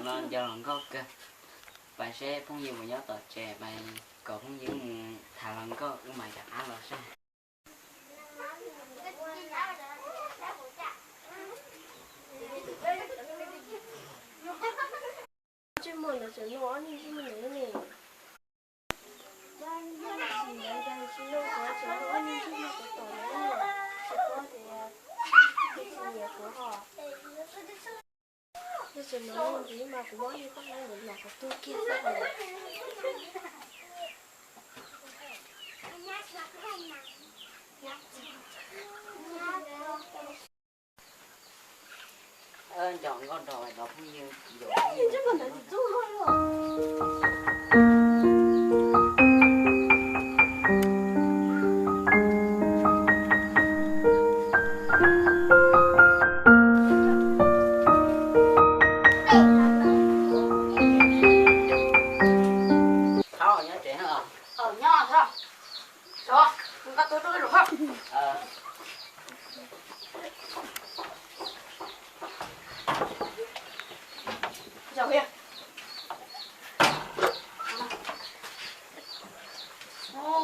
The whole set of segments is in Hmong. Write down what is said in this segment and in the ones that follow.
No nco hluas nkauj kawg. Pais seb phooj ywg puas nyob tom tsev, pais kom phooj ywg mus tham hluas nkauj wb mam rov qab los saib. Ntsej muag ntawd tseem muaj ob niag ntsej muag ntawd ne. Ntawd cas tsis muaj kuv, tseem muaj ob niag ntsej muag kuv tom ntawd ne, tsis paub tias nws tsis nyiam kuv hos. Yog tseem muaj ntxiv mas kuv muab ib pab ntawd los kuv tu kiag xwb os. Nco nkauj nrog phooj ywg, nco phooj ywg. Nyob tsev os. Nyob os. Nqa tus rau lawm.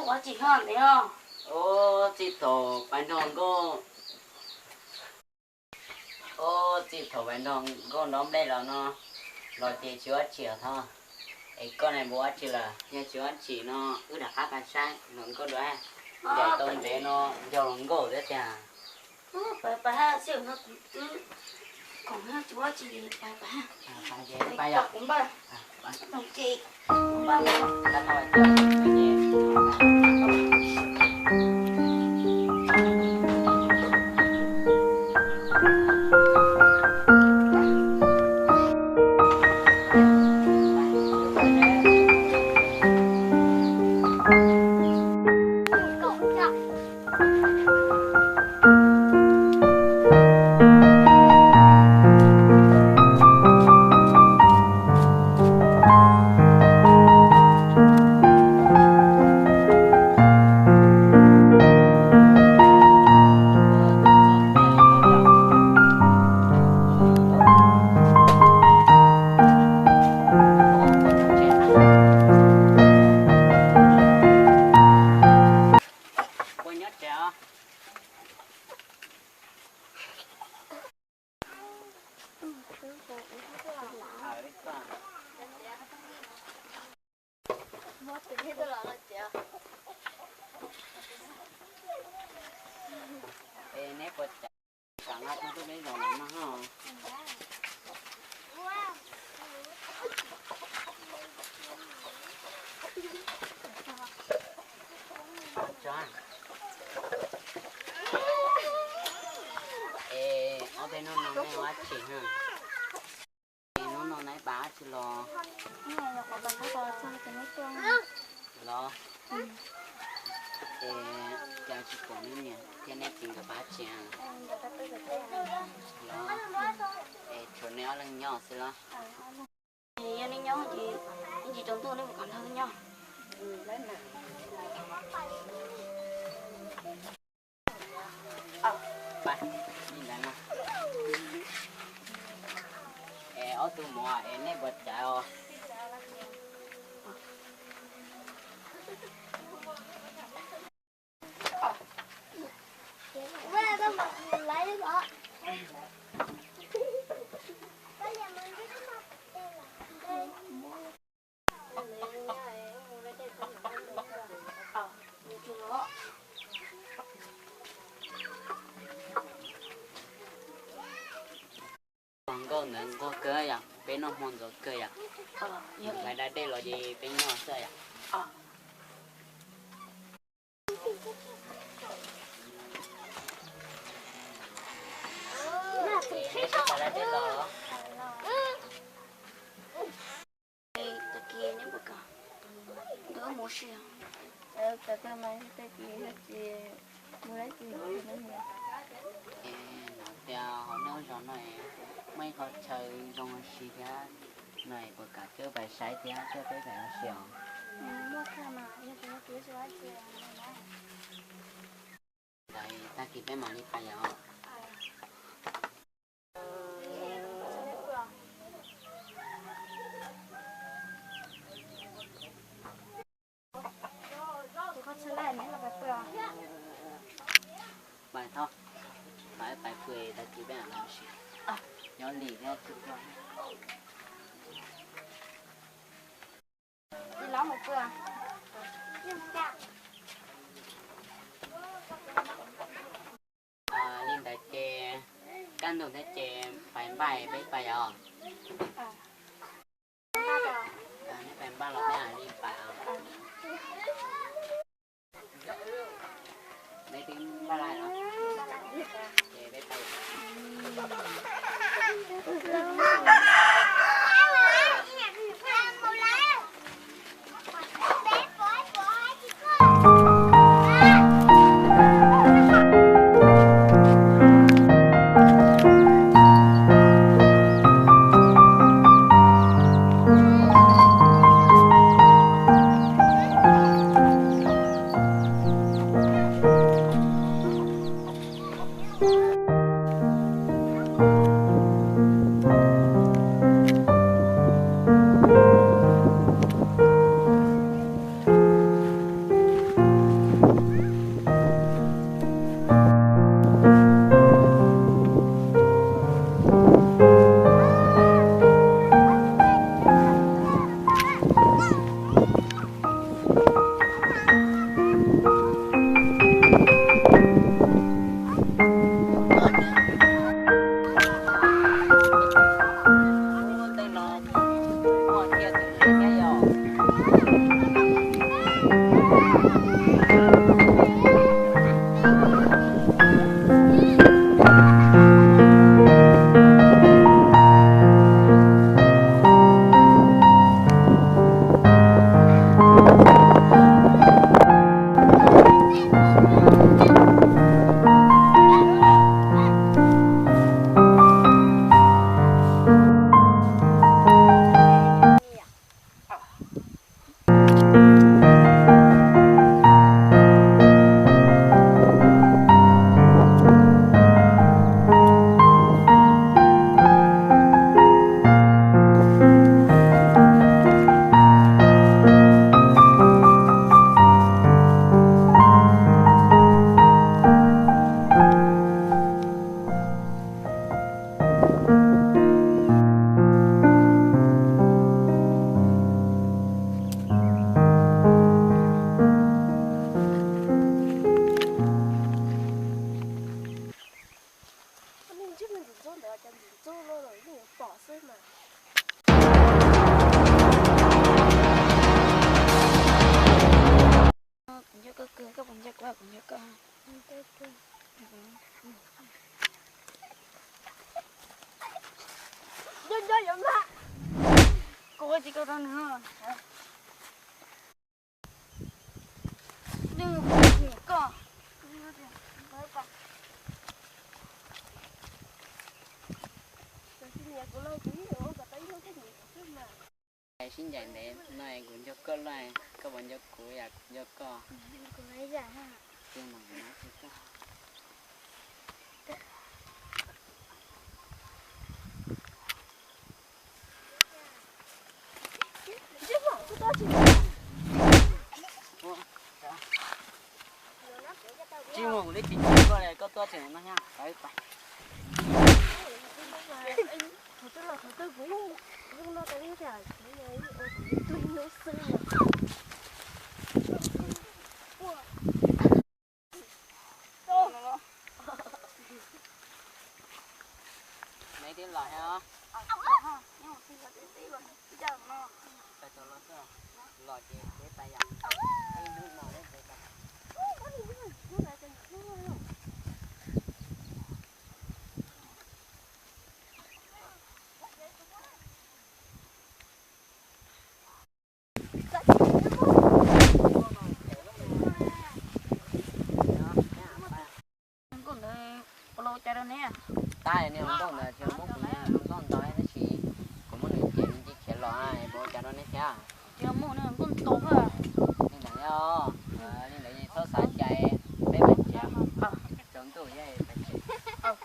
Ua txij thaum pais nrog nkauj, ua txij thaum pais nrog nkauj nrov nplej los no, los ces tsis ua tsi os thov. Es koj ne puas ua tsi lawm? Yog tsis ua tsi no wb rov qab pais saib hluas nkauj dua. Ncaim tau ntev no nco hluas nkauj thiab tiag. Pais pais hab, sij hawm no kuv twb khoom tsis ua tsi li, pais pais hab. Pais ces pais yom. Kuv npaj, ces kuv npaj mus. Puas nyob tsev os? Es neb puas cov, kam nqa tuaj tuaj peb zos no no ho. Es ob peb hnub no nej ua dab tsi na? Es hnub no neb pais dab tsi los? Los, es cas tsis pom neb niam thiab neb txiv nkawd pais dab tsi? Los, es tshuav neb ob leeg nyob xwb los? Yog neb nyob ces ib ntsis tsaus ntuj neb mus kom nrog nyob. Es ob tug muam es nej puas caiv os? Hluas nkauj ntawd nquag kawg yom, peb noj hmo ntxov kawg yom. Lawv da dej los ces peb noj xwb yom. Neb twb pais da dej los? Tag kis neb puas kam nrog wb mus ua si? Tag kis tag kis mus ua si. Es no tias hauv nej lub zos no es muaj ib qho chaw zoo ua si thiab no es puas kam coj pais saib thiab coj peb pais ua si os? Tag kis peb mam li pais os. Nyob li thiab. Li ntawd ces kaj ntug thiab ces pais npaj peb pais os. Neb pais npaj los peb li pais os. Neb twb npaj lawm los? Ces peb pais. Ntxub ntxub ntawd cov ntxub ntxub los los yeej yuav pom xwb mas. Kuv nco koj kawg, koj puas nco kuv, kuv nco koj. Nco nco yuav mas. Kuv tsis kawg rau nws. Nws koj. Sib ncaim ntev no kuv nco koj lawm, koj puas nco kuv, yam kuv nco koj. Kuv ib yam. Cia mas kuv nco koj. Tsis muaj kuv li tsis nco koj li, koj tuaj tseem no nyob pais pais. Thaum twg los thaum twg kuv yeej, yeej noj tau ib yam kuv yeej ua kuv yeej tug lub xwb. Neb twb los thiab os. Los ces peb pais yom. Ib hnub no peb pais. Nkauj ntawd ua los cas rau neb? Tab niag hluas nkauj ntawd tsis muab kuv, hluas nkauj ntau tab sis kuv muab nws cem nws cia khiav los, puas ua cas rau neb thiab? Tsis muaj, niag hluas nkauj ntau. Li ntawd os, li ntawd txhob xav cai, peb pais tsev. Tsaus ntuj peb pais tsev.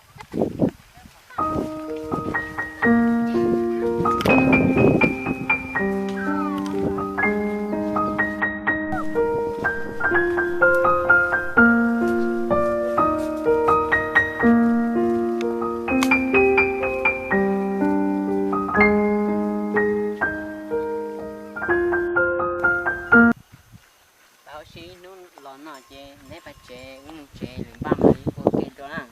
Tsev lwm npaj mas ib ua ke dua na.